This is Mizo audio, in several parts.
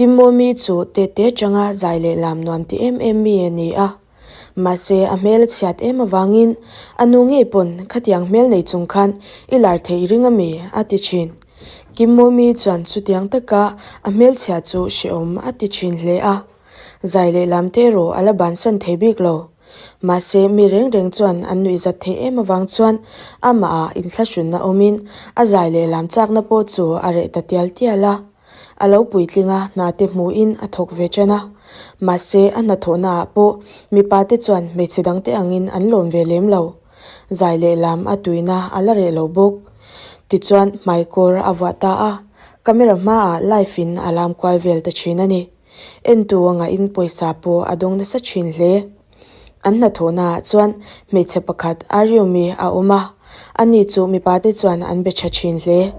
Kimawmi chu tete atanga zai leh lam nuam ti em em mi a ni a. Mahse a hmel a chhiat em avangin a nu ngei pawn khatiang hmel nei chung khan i lar theih ring a mi a ti thin. Kimawmi chuan chutiang taka a hmelchhia chu hrehawm a ti thin hle a. Zai leh lam te erawh a la bansan thei bik lo. Mahse mi reng reng chuan an nuihzat theih em avang chuan amah ah inthlahrunna awmin a zai leh lam chakna pawh chu a reh ta tial tial a. A lo puitling a, hna te hmuhin a thawk ve ṭan a. Mahse, a hnathawhna ah pawh mipa te chuan hmeichhe dangte angin an lawm ve lem lo. Zai leh lam a tuina a la reh lo bawk. Tichuan, hmaikawr a vuah ta a, camera hmaah live in a lam kual vel ta ṭhin a ni. Entu a ngahin pawisa pawh a dawng nasa ṭhin hle. An hnathawhnaah chuan hmeichhe pakhat Ariumi a awm a, ani chu mipate chuan an be ṭha ṭhin hle.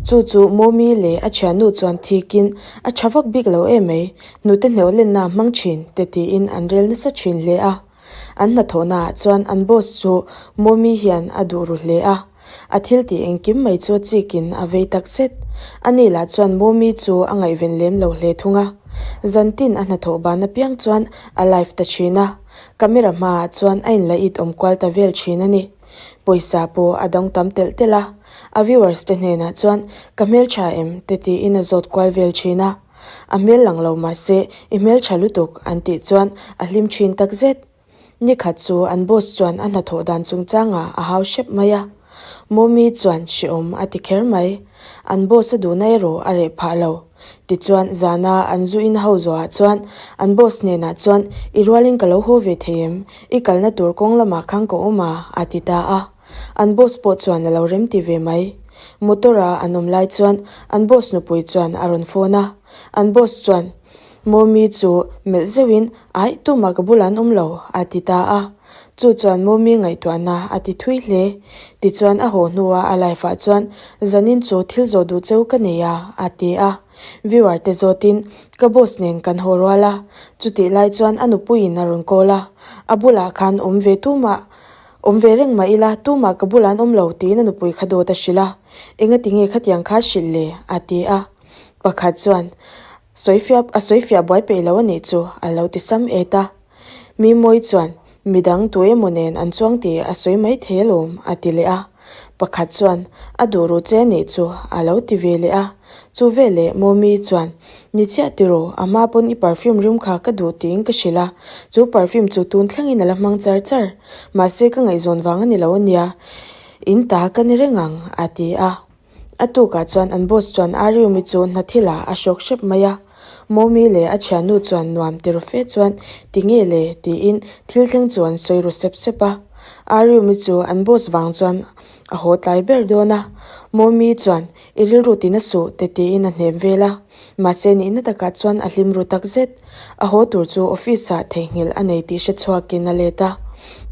Chu chu Momi leh a ṭhiannu chuan thikin a ṭha vak bik lo em mai, hnute hneuh lenna hmang ṭhin te tiin an rel nasa ṭhin hle a. An hnathawhnaah chuan an boss chu Momi hian a duh ru hle a. A thil tih engkim mai chu chikin a vei tak zet. Ani lah chuan Momi chu a ngaihven lem lo hle thung a. Zantin a hnathawh ban apiang chuan a live ta thin a, camera hmaah chuan a inla it awm kual ta vel thin a ni. Pawisa pawh a dawng tam telh telh a, a viewers te hnenah chuan ka hmeltha em te tiin a zawt kual vel thin a. A hmel lang lo mahse i hmeltha lutuk an tih chuan a hlim thin tak zet. Nikhat chu an boss chuan a hnathawh dan chungchangah a hau hrep mai a. Mommy chuan hrehawm a ti kher mai. An boss a duhna erawh a reh phah lo. Tichuan zana an zu in ho zawhah chuan an boss hnenah chuan i rualin ka lo haw ve thei em? I kalna tur kawng lamah khan ka awm a, a ti ta a. An boss pawh chuan a lo remti ve mai. Motor a an awm lai chuan an boss nupui chuan a rawn phone a. An boss chuan Mommy chu melh zeuhin Aih, tumah ka bulah an awm lo, a ti ta a. Chu chuan Mommy ngaihtuahna a ti thui hle. Tichuan a haw hnua a life ah chuan zanin chu thil zawh duh cheu ka nei a, a ti a. Viewer te zawtin ka boss nen kan haw rual a. Chutih lai chuan a nupuiin a rawn call a. A bulah khan awm ve tumah awm ve reng mah ila tumah ka bulah an awm lo tiin a nupui kha dawt a hrilh a. Engatinge khatiang kha hrilh le? a ti a. Pakhat chuan Sawifiah a sawifiah buai peih lo a nih chu a lo ti sam et a. Mimawi chuan midang tu emaw nen an chuang tih a sawi mai thei alawm a ti leh a. Pakhat chuan a duh ru che a nih chu a lo ti ve leh a. Chu veleh Mawmi chuan Ni chiah tiraw, a hma pawn i perfume rim kha ka duh tiin ka hrilh a. Chu perfume chu tun thlengin a la hmang char char. Mahse ka ngaihzawn vang a ni lo a nia. In ta ka ni reng ang a ti a. A tukah chuan an boss chuan Ariumi chu hna thilah a hrawk hrep mai a. Momi leh a thiannu chuan nuam ti ru fe chuan ti nge le tiin thil thleng chu an sawi ru sep sep a. Ariumi chu an boss vang chuan a haw tlai ber dawn a. Momi chuan i rilru tina suh te tiin a hnem vel a. Mahse nihna takah chuan a hlim ru tak zet. A haw tur chu office ah theihnghilh a nei tih hre chhuakin a let a.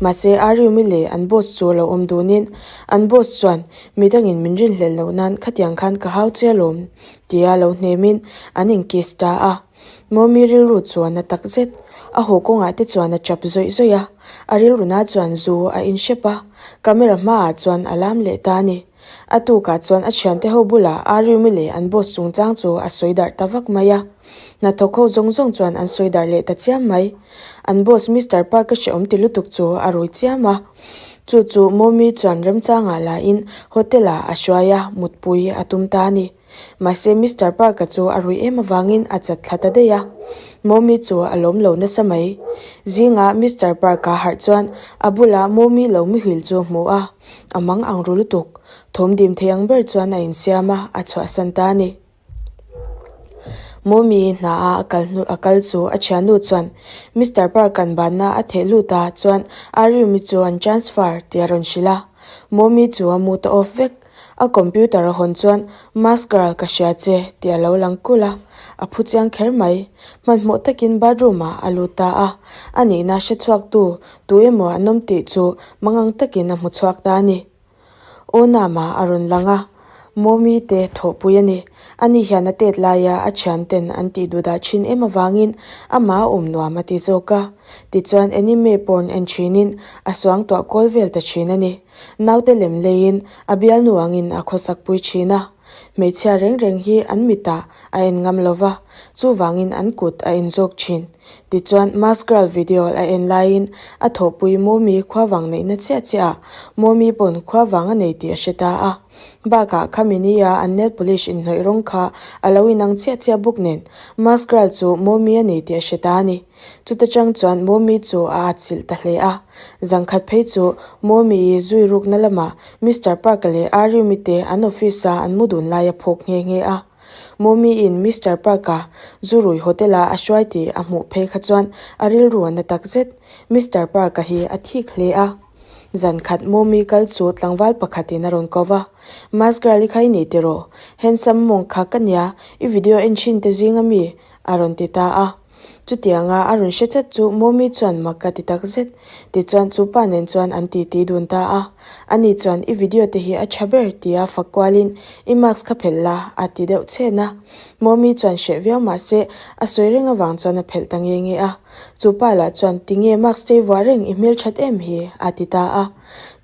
Mahse Ariumi leh an boss chu lo awm dunin an boss chuan midangin min rinhlelh loh nan khatiang khan ka hau che alawm tia lo hnemin an in kiss ta a. Mawmi rilru chu a na tak zet. A haw kawngah te chuan a tap zawih zawih a. A rilruna chuan zu a inhrep a. Camera hmaah chuan a lam leh ta a ni. A tukah chuan a thiante ho bulah Ariumi leh an boss chungchang chu a sawi darh ta vak mai a. Hnathawk ho zawng zawng chuan an sawi darh leh ta chiam mai. An boss Mister Park a hrehawm ti lutuk chu a rui chiam a. Chu chu Momi chuan remchangah lain hotel ah a hruai a, mutpui a tum ta a ni. Mahse Mister Park-a chu a rui em avangin a chat thla ta daih a. Momi chu a lawm lo nasa mai. Zingah Mister Park-a harh chuan a bulah Momi lo muhil chu a hmu a. A mang ang ru lutuk. Thawm dim thei ang ber chuan a insiam a, a chhuahsan ta a ni. Momi hna a a kal hnu a kal chu a thiannu chuan Mister Park-a'n banna a theh lut a chuan Ariumi chu an transfer tih a rawn hrilh a. Momi chu a mu ta off vek. A computer a hawn chuan Mask girl ka hria che tih a lo lang kulh a, a phu chiang kher mai. Hmanhmawh takin bathroom ah a lut ta a, a nihna hre chhuaktu tu emaw an awm tih chu mangang takin a hmu chhuak ta a ni. Aw Nama a rawn lang a, Mawmi te thawhpui a ni. Ani hian a tet laia a thianten an tih duh dah thin em avangin amah a awm nuam a ti zawk a. Tichuan anime porn en thinin a suangtuah kawl vel ta thin a ni. Naute lem leiin a bialnu angin a khawsakpui thin a. Hmeichhia reng reng hi an mitah a en ngam lo va, chuvangin an kut a en zawk thin. Tichuan, Mask Girl video a en laiin a thawhpui Momi khuavang neihna chiah chiah ah Momi pawn khuavang a nei tih a hre ta a. Bakah khami nia an nail polish inhnawih rawng kha a lo inang chiah chiah bawk nen Mask Girl chu Momi a nei tih a hre ta a ni. Chuta chang chuan Momi chu a atchilh ta hle a. Zangkhat phei chu Momi-i zui rukna lamah Mister Park-a leh Ariumi te an office-a an mu dun lai a phawk nghe nghe a. Momi-in Mister Park-a zu rui hotel-a a hruai tih a hmuh phei kha chuan a rilru a na tak zet. Mister Park-a hi a thik hle a. Zan khat Momi kal chu tlangval pakhatin a rawn ko va, Mask girl i kha i ni tiraw? Handsome mawng kha ka nia, i video en thin te zing ami? a rawn ti ta a. Chutianga a rawn hre chat chu Momi chuan mak ka ti tak zet. Tichuan chu pa nen chuan an titi dun ta a. Ani chuan i video te hi a tha ber tia fak kualin i mask kha phelh la a ti deuh chhen a. Momi chuan hreh viau mah se a sawi reng avang chuan a phelh ta nge nge a. Chu pa lah chuan tinge mask chei vuah reng i hmelthat em hi a ti ta a.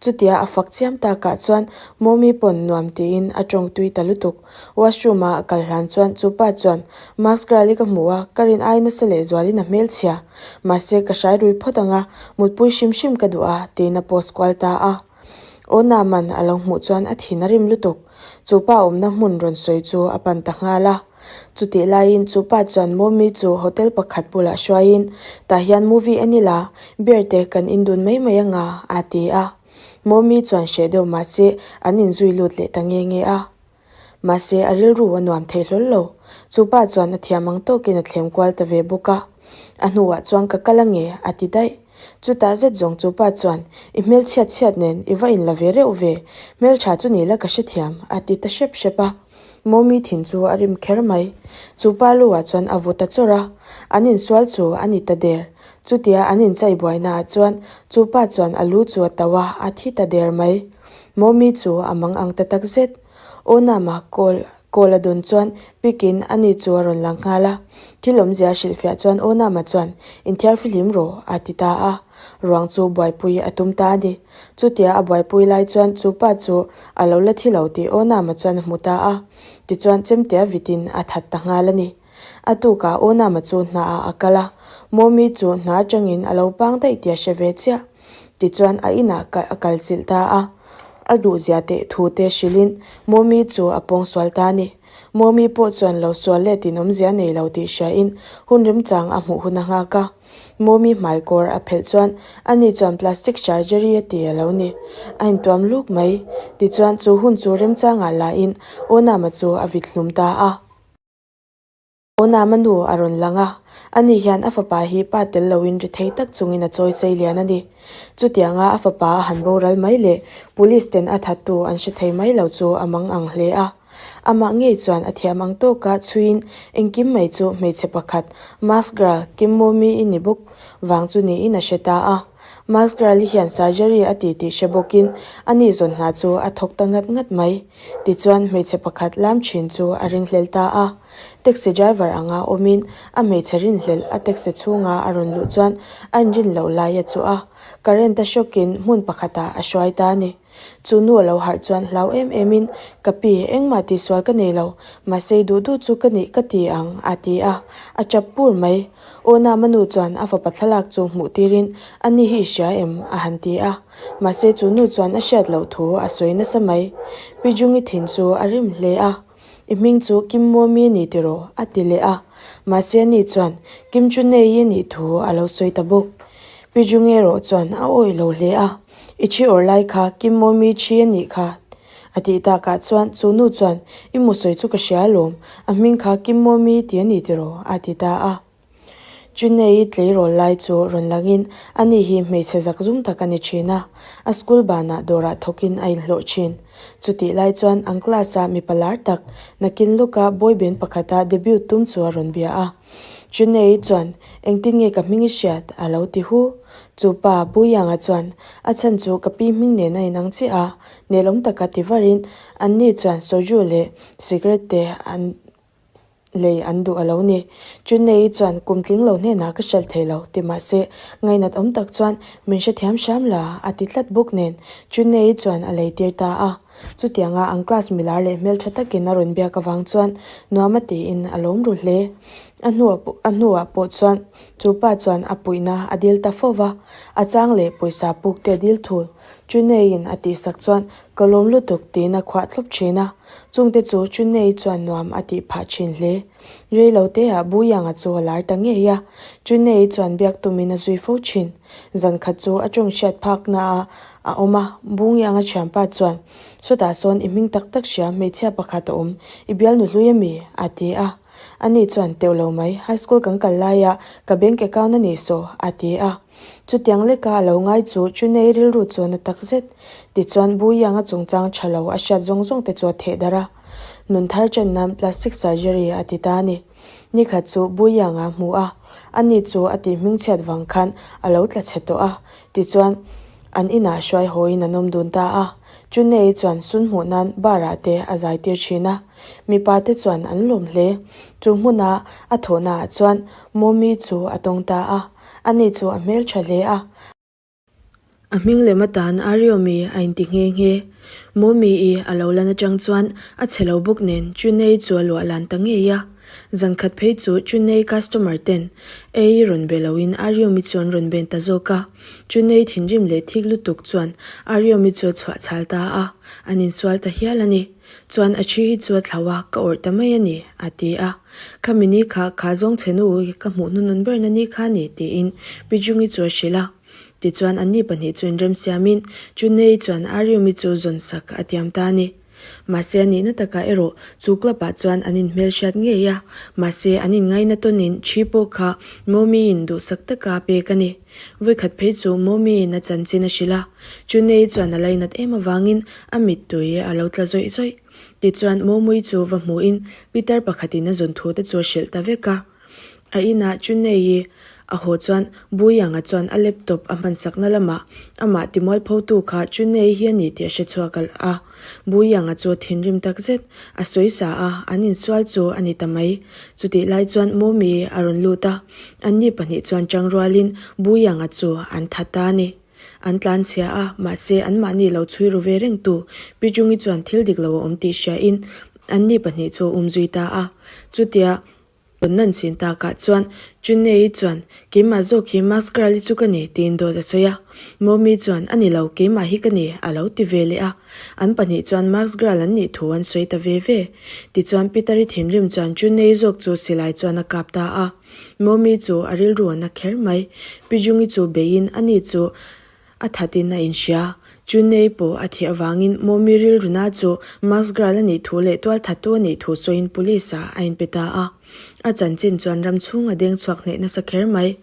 Chutia a fak chiam takah chuan Momi pawn nuam tiin a tawng tui ta lutuk. Washroom ah a kal hlan chuan chu pa chuan mask girl i ka hmu a, ka rin ai nasa leh zualin a hmelchhia. Mahse ka hrai rui phawt ang a, mutpui hrim hrim ka duh a, tiin a post kual ta a. Aw Naaman a lo hmuh chuan a thin a rim lutuk. Chu pa awmna hmun rawn sawi chu a pan ta nghal a. Chutih laiin chu pa chuan Mommy chu hotel pakhat bulah hruaiin, Tah hian movie en ila, beer te kan indun mai mai anga, a ti a. Mommy chuan hreh deuh mahse an inzui lut leh ta nge nge a. Mahse a rilru a nuam thei hlawl lo. Chu pa chuan a thiam ang tawkin a thlem kual ta ve bawk a. A hnuah chuan ka kal ange a ti daih. Chutah zet zawng chu pa chuan i hmel chhiat chhiat nen i va inla ve reuh ve, hmeltha chu ni la ka hrethiam a ti ta hrep hrep a. Mawmi thin chu a rim kher mai. Chu pa lu ah chuan a vu ta chawrh a. An insual chu a ni ta der. Chutia an inchai buaina ah chuan chu pa chuan a lu chu a tauh a, a thi ta der mai. Mawmi chu a mang ang ta tak zet. Aw Nama call call a dawn chuan pick in ani chu a rawn lang nghal a. Thil awmzia a hrilhfiah chuan Aw Nama chuan inthiar fihlim rawh a ti ta a. Ruang chu buaipui a tum ta a ni. Chutia a buaipui lai chuan chu pa chu a lo la thi lo tih Aw Nama chuan a hmu ta a. Tichuan chemtea vitin a that ta nghal a ni. A tukah Aw Nama chu hnaah a kal a. Mawmi chu hna atangin a lo pang daih tih a hre ve chiah. Tichuan a inah a kal chilh ta a, a duhzia teh thu te hrilhin Mawmi chu a pawngsual ta a ni. Mawmi pawh chuan lo sual letin awmzia nei lo tih hriain hun remchang a hmuh hun a nghak a. Mawmi hmai kawr a phelh chuan ani chuan plastic surgery a ti a lo ni. A intuam luk mai. Tichuan chu hun chu remchangah lain Awnama chu a vit hlum ta a. Awnama nu a rawn lang a, ani hian a fapa hi pa tel loin ri thei tak chungin a chawi sei lian a ni. Chutianga a fapa a han boral mai leh police ten a thattu an hre thei mai lo chu a mang ang hle a. Amah ngei chuan a thiam ang tawka chhuiin engkim mai chu hmeichhe pakhat mask girl Kim Momi i ni bawk vang chu niin a hre ta a. Mask girl-i hian surgery a ti tih hre bawkin ani zawn hna chu a thawk ta ngat ngat mai. Tichuan hmeichhe pakhat lam thin chu a ringhlel ta a. Taxi driver anga awmin a hmeichhe rinhlelh a taxi chhunga a rawn luh chuan a inrin loh lai a chuh a, current a shock-in hmun pakhatah a hruai ta a ni. Chu nu a lo harh chuan hlau em emin, Ka pi, engmah tihsual ka nei lo, mahse i duh duh chu ka nih ka ti ang, a ti a, a tap pur mai. Aw Nama nu chuan a fapa thlalak chu hmuh tirin, Ani hi i hria em? a han ti a, mahse chu nu chuan a hriat loh thu a sawi nasa mai. Pi Jungi thin chu a rim hle a. I hming chu Kim Momi a ni tiraw? a ti leh a. Mahse ani chuan Kim chu nei i nih thu a lo sawi ta bawk. Pi Jungi erawh chuan a awih lo hle a, I thi awrh lai kha Kim Momi thi a nih kha. A tih takah chuan chu nu chuan I mu sawi chu ka hria alawm, a hming kha Kim Momi ti a ni tiraw? a ti ta a. Chunei tleirawl lai chu rawn langin ani hi hmeichhe zakzum tak a ni thin a, a school banah dawrah thawkin a inhlawh thin. Chutih lai chuan an class-a mipa lar tak, nakin lawka boy band pakhata debut tum chu a rawn bia a. Chunei chuan, Engtin nge ka hming i hriat? a lo ti hu. Chu pa, Buyanga chuan, A chhan chu ka pi hming nen a inang chiah a, nelawm taka ti varin anni chuan soju leh cigarette te an. Lei an duh a lo ni. Chunneii chuan kum tling lo hnenah ka hralh thei lo ti mahse ngainat awm tak chuan min hrethiam hram la a ti tlat bawk nen Chunneii chuan a lei tir ta a. Chutianga an class milar leh hmeltha takin a rawn biak avang chuan nuam a tiin a lawm ru hle. A hnuah a hnuah pawh chuan chu pa chuan a puihna a dil ta fo va, a chang leh pawisa puk te a dil thul. Chunneii-in a tihsak chuan ka lawm lutuk tiin a khuah thlawp thin a. Chungte chu Chunei chuan nuam a tih phah thin hle. Rei lo teah Buyanga chu a lar ta ngei a, Chunei chuan biak tumin a zui fo thin. Zan khat chu a tawng hriat phakna ah a awm a, Bungyanga thianpa chuan, Sawtah sawn i hming tak tak hria hmeichhia pakhat a awm, i bialnu hlui a mi? a ti a. Ani chuan, Teuh lo mai, high school kan kal laia ka bank account a nih saw, a ti a. Chutiang leka a lo ngai chu Chunei rilru chuan a tak zet. Tichuan, Buyanga chungchang tha lo a hriat zawng zawng te chu a theh darh a. Nun thar chen nan plastic surgery a ti ta a ni. Nikhat chu Buyanga a hmu a, ani chu a tih hmingchhiat vang khan a lo tla chhe tawh a. Tichuan, an inah hruai hawiin an awm dun ta a. Chunei chuan sun hmuh nan bar ah te a zai tir thin a. Mipa te chuan an lawm hle. Chu hmuna a thawhna ah chuan Mawmi chu a tawng ta a. Ani chu a hmel tha hle a. A hming lem atan Ariomi a inti nghe nghe. Mawmi-i a lo lan atang chuan a chhe lo bawk nen Chunei chu a luah lan ta ngei a. Zan khat phei chu Chunei customer ten ei rawn be loin Ariomi chu an rawn ben ta zawk a. Chunei thinrim leh thik lutuk chuan Ariomi chu a chhuah chhal ta a, an insual ta hial a ni. Chuan a thi hi chu a thlau a, ka awrh ta mai a ni, a ti a. Khami ni kha, kha zawng chhe nu hi ka hmuh hnuhnun berna ni kha a ni, tiin Pi Jungi chu a hrilh a. Tichuan anni pahnih chu inremsiamin Chunei chuan Ariumi chu zawn sak a tiam ta a ni. Mahse a nihna takah erawh chu club ah chuan an inhmelhriat ngei a, mahse an inngaina tawnin thi pawh kha Mawmiin duhsak taka a pek a ni. Vawikhat phei chu Mawmiin a chanchin a hrilh a, Chunei chuan a lainat em avangin a mittui a lo tla zawih zawih. Tichuan Mawmui chu va hmuhin Peter pakhatin a zawn thu te chu a hrilh ta vek a. A inah Chunei a haw chuan Buyanga chuan a laptop a hmansakna lamah amah timualphotu kha Chunei hi a ni tih a hre chhuak a. Buyanga chu thinrim tak zet a sawi sa a, an insual chu a ni ta mai. Chutih lai chuan Mawmi a rawn lut a, anni pahnih chuan chang rualin Buyanga chu an that ta a ni. An tlanchhia a, mahse anmahni lo chhui ru ve reng tu Pi Jungi chuan thil dik lo a awm tih hriain anni pahnih chu a umzui ta a. Chutia rawn nan chin takah chuan Chunei chuan Keimah zawk hi Mask Girl-i chu ka ni tiin dawt a sawi a. Mawmi chuan A ni lo, keimah hi ka ni a lo ti ve leh a. An pahnih chuan Mask Girl an nih thu an sawi ta ve ve. Tichuan Peter-i thinrim chuan Chunei zawk chu silai chuan a kap ta a. Mawmi chu a rilru a na kher mai. Pi Jungi chu beiin ani chu a thatin a inhria. Chunei pawh a thih avangin Mawmi rilruna chu Max Girl a nih thu leh tualthattu a nih thu sawiin police ah a inpe ta a. A chanchin chuan ram chhung a deng chhuak hneh nasa kher mai.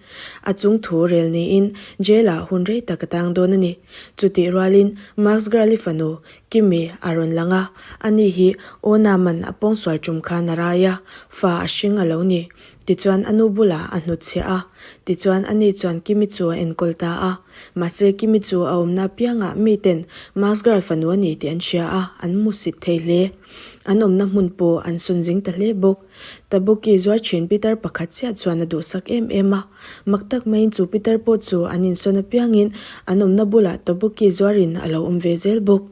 A chung thu rel niin jail ah hun rei tak a tang dawn a ni. Chutih rualin Max Girl-i fanu Kimi a rawn lang a, ani hi Ona man a pawngsual tum khan a rai a, fa a hring a lo ni. Tichuan a nu bulah a hnutchhiah a, tichuan ani chuan Kimi chu a enkawl ta a. Mahse Kimi chu a awmna apiangah miten Mask Girl fanu a ni tih an hria a, an hmusit thei hle. An awmna hmun pawh an sawn zing ta hle bawk. Tabuki zuar thin pitar pakhat chiah chuan a duhsak em em a. Mak tak maiin chu pitar pawh chu an insawn apiangin an awmna bulah Tabuki zuarin a lo awm ve zel bawk.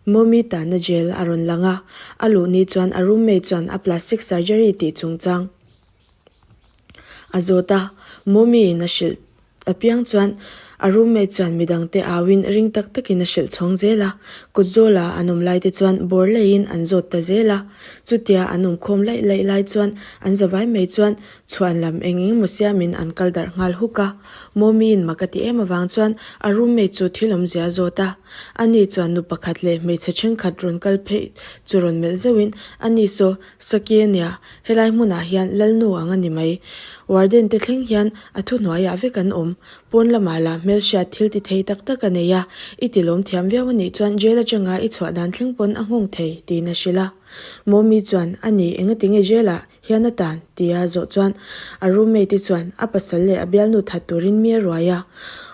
Mawmi tahna jail a rawn lang a, a luh ni chuan a roommate chuan a plastic surgery tih chungchang a zawt a, Mawmi in a hrilh apiang chuan a roommate chuan midangte auin ring tak takin a hrilh chhawng zel a, kut zawla an awm lai te chuan bawr laiin an zawt ta zel a, chutia an awm khawm laih laih lai chuan an zavai mai chuan chhuan lam eng eng maw siamin an kal darh nghal huk a, Mawmiin mak a ti em avang chuan a roommate chu thil awmzia a zawt a, ani chuan nu pakhat leh hmeichhe thenkhat rawn kal phei chu rawn melh zeuhin ani saw Saki a nia, helai hmunah hian Lalnu ang a ni mai. Warden te thleng hian a thuhnuaiah vek an awm. Pawn lamah lah hmelhriat thil ti thei tak tak a nei a, i ti lawm thiam viau a nih chuan jail atanga i chhuah dan thleng pawn a nghawng thei, tiin a hrilh a. Mawmi chuan, A ni, engatinge jail ah hian a tan? Tia zawh chuan a roommate-i chuan a pasal leh a bialnu that turin mi a ruai a,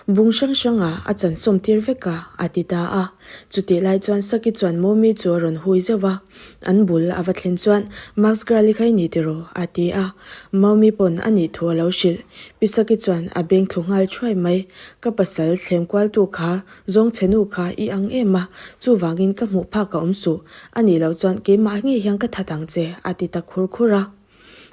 bung hrang hrangah a chansawm tir vek a, a ti ta a. Chutih lai chuan Saki chuan Mawmi chu a rawn hui zeuh va, an bul a va thlen chuan Max girl-i kha i ni tiraw? a ti a, Mawmi pawn a nih thu a lo hrilh. Pi Saki chuan a beng thlu nghal thuai mai, Ka pasal thlem kualtu kha zawng chhe nu kha i ang em a, chuvangin ka hmuh phak a awm suh, a nih loh chuan keimah ngei hian ka that ang che, a ti ta khur khur a.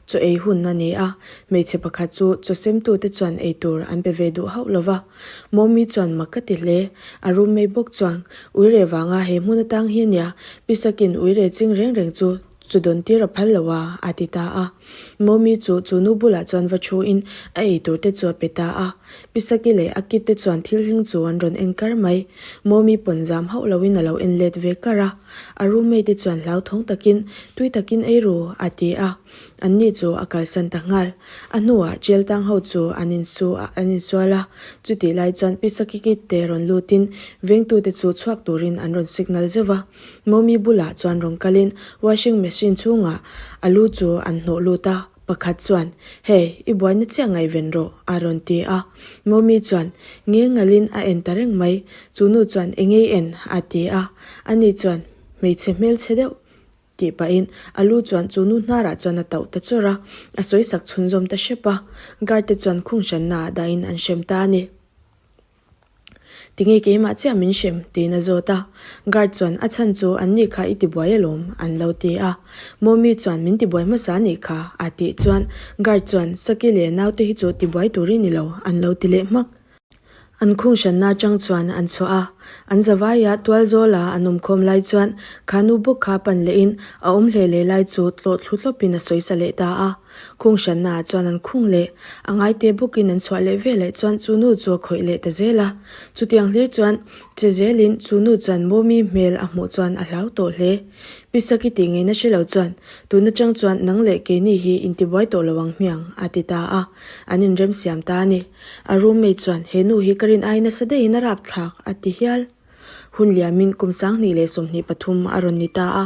Chaw ei hun a ni a, hmeichhe pakhat chu chaw semtute chuan ei tur an pe ve duh hauh lo va. Mawmi chuan mak ka ti hle. A roommate bawk chuan, Uire vanga he hmun atang hi a nia, Pisakin uire ching reng reng chu chu dawn tir a phal lo a, a ti ta a. Mawmi chu chu nu bulah chuan va thuin a ei tur te chu a pe ta a. Pisaki leh a kid te chuan thil hling chu an rawn en kar mai. Mawmi pawn zam hauh loin a lo en let ve kar a. A roommate te chuan hlauthawng takin, Tui takin ei ru, a ti a. Anni chu a kalsan ta nghal. A hnuah jail tang ho chu an insu a, an insual a. Chutih lai chuan Pi Sakikit te rawn lutin vengtute chu chhuak turin an rawn signal zeuh va. Mawmi bulah chuan rawn kalin washing machine chhungah a lu chu an hnawh lut a. Pakhat chuan, Hey, i buaina chiah ngaihven rawh, a rawn ti a. Mawmi chuan ngengalin a en ta reng mai. Chu nu chuan, Engei en? a ti a. Ani chuan, Hmeichhe hmelchhe deuh, tih pahin a lu chuan chu nu hnarah chuan a tauh ta chawrh a, a sawisak chhunzawm ta hrep a. Guard te chuan khung hrannaah dahin an hrem ta a ni. Tinge keimah chiah min hrem? tiin a zawt a. Guard chuan a chhan chu an nih kha i tibuai alawm an lo ti a. Mawmi chuan min tibuai hmasa a nih kha a tih chuan guard chuan Saki leh naute hi chu tibuai tur i ni lo an lo ti leh hmak. An khung hranna atang chuan an chhuah a. An zavaia tual zawla an awmkhawm lai chuan kha nu bawk kha pan lehin a awm hle leh lai chu tlawh thlu thlawpin a sawisa leh ta a. Khung hrannaah chuan an khung leh, a ngaite bawkin an chhuah leh veleh chuan chu nu chu a khawih leh ta zel a. Chutiang hlir chuan che zelin chu nu chuan Mawmi hmel a hmuh chuan a hlau tawh hle. Pi Saki tih ngeina hre lo chuan, Tun atang chuan nang leh keini hi intibuai tawh lo ang hmiang, a ti ta a. An inremsiam ta a ni. A roommate chuan, He nu hi ka rin ai nasa daihin a rapthlak, a ti hial. Hun liamin kum 2023 a rawn ni ta a,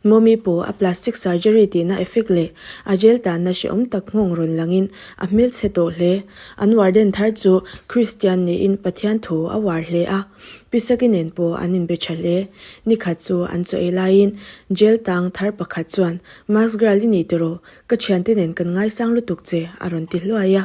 Mawmi pawh a plastic surgery tihna effect leh a jail tanna hrehawm tak nghawng rawn langin a hmelchhe tawh hle. An warden thar chu Christian niin Pathian thu a uar hle a, Pi Saki nen pawh an inbe tha hle. Nikhat chu an chaw ei laiin jail tang thar pakhat chuan, Mask girl i ni tiraw? Ka thiante nen kan ngaisang lutuk che a rawn ti hluai a.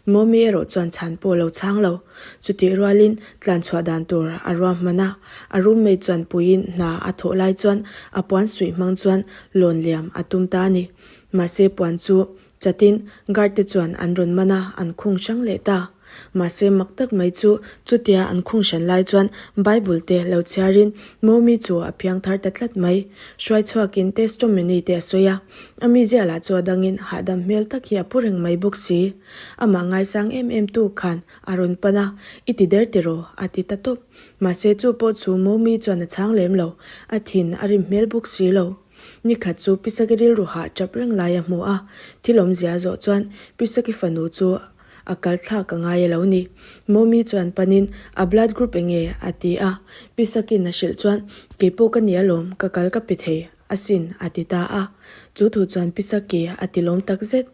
Mawmi erawh chuan chhan pawh lo chhang lo. Chutih rualin tlan chhuah dan tur a ruahman a, a roommate chuan puiin hna a thawh lai chuan a puan suih hmang chuan lawn liam a tum ta a ni. Mahse puan chu chatin guard te chuan an rawn man a, an khung hrang leh ta. Mahse mak tak mai chu chutia an khung hran lai chuan Bible te lo chhiarin Mawmi chu a piang thar ta tlat mai. Hruai chhuakin testomony te a sawi a, a mizia lah chu a dangin hahdam hmel tak hi a pu reng mai bawk si. Amah ngaisang em em tu khan a rawn pan a, I ti der tiraw? a ti ta tawp. Mahse chu pawh chu Mawmi chuan a chhang lem lo, a thin a rim hmel bawk si lo. Nikhat chu Pisaki rilru hah tap reng lai a hmu a, thil awmzia a zawh chuan Pisaki fanu chu a kal thlak a ngai a lo ni. Mawmi chuan panin a blood group enge? a ti a, Pisakin a hrilh chuan Keipawh ka ni alawm, ka kal ka pe thei asin a ti ta a. Chu thu chuan Pisaki a ti lawm tak zet.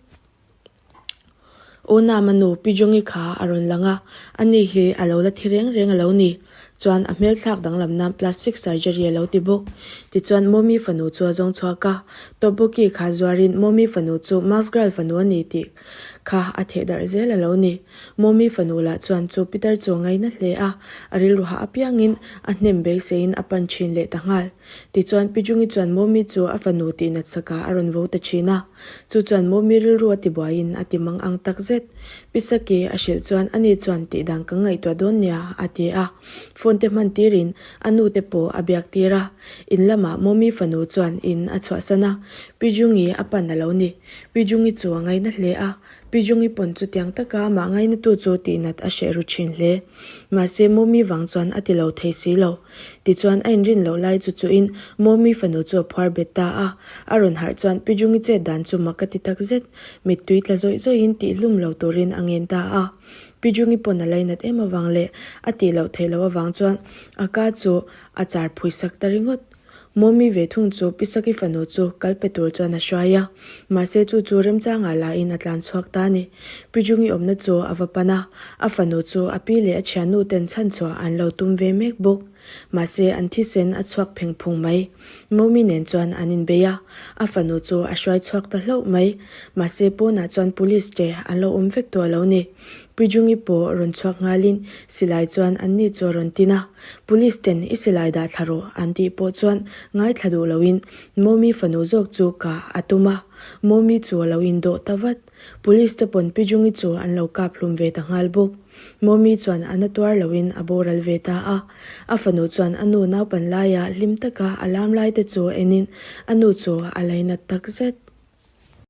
Aw Nama nu Pi Jongi kha a rawn lang a, ani hi a lo la thi reng reng a lo ni. Chuan a hmel thlak danglam nan plastic surgery a lo ti bawk. Tichuan Mawmi fanu chu a zawng chhuak a, tteokbokki kha zuarin Mawmi fanu chu Mask Girl fanu a ni tih kha a theh darh zel a lo ni. Mawmi fanu lah chuan chu Peter chu a ngaina hle a, a rilru hah apiangin a hnem beiseiin a pan thin leh ta nghal. Tichuan Pi Jungi chuan Mawmi chu a fanu tih nat sakah a rawn vo ta thin a. Chu chuan Mawmi rilru a ti buaiin a ti mang ang tak zet. Pi Saki a hrilh chuan ani chuan tih dan ka ngaihtuah dawn nia a ti a. Phone te hman tirin a nu te pawh a biak tir a. In lamah Mawmi fanu chuan in a chhuahsan a, Pi Jungi a pan a lo ni. Pi Jungi chu a ngaina hle a, Pi Jungi pawn chutiang taka amah ngainatu chu tihnat a hreh ru thin hle. Mahse Mawmi vang chuan a ti lo thei si lo. Tichuan a inrin loh lai chu chuhin Mawmi fanu chu a phuar bet ta a. A rawn harh chuan Pi Jungi chet dan chu mak a ti tak zet. Mittui tla zawih zawihin tihhlum lo turin a ngen ta a. Pi Jungi pawn a lainat em avang leh a tih loh theih loh avang chuan a ka chu a char phui sak ta ringawt. Mawmi ve thung chu Pisaki fanu chu kal pe tur chuan a hruai a, mahse chu chu remchangah lahin a tlan chhuak ta a ni. Pi Jungi awmna chu a va pan a, a fanu chu a pi leh a thiannu ten chhanchhuah an lo tum ve mek bawk. Mahse an thisen a chhuak pheng phung mai. Mawmi nen chuan an inbei a, a fanu chu a hruai chhuak ta hlauh mai. Mahse pawnah chuan police te an lo awm vek tawh lo ni. Pi Jungi pawh rawn chhuak nghalin silai chuan an ni chu a rawn tin a, Police ten i silai dah thla rawh an tih pawh chuan ngaithla duh loin Mawmi fanu zawk chu ka a tum a, Mawmi chu a lo indawh ta vat. Police te pawn Pi Jungi chu an lo kap hlum ve ta nghal bawk. Mawmi chuan a na tuar loin a boral ve ta a, a fanu chuan a nu naupan laia hlim taka a lam lai te chu enin a nu chu a lainat takzet.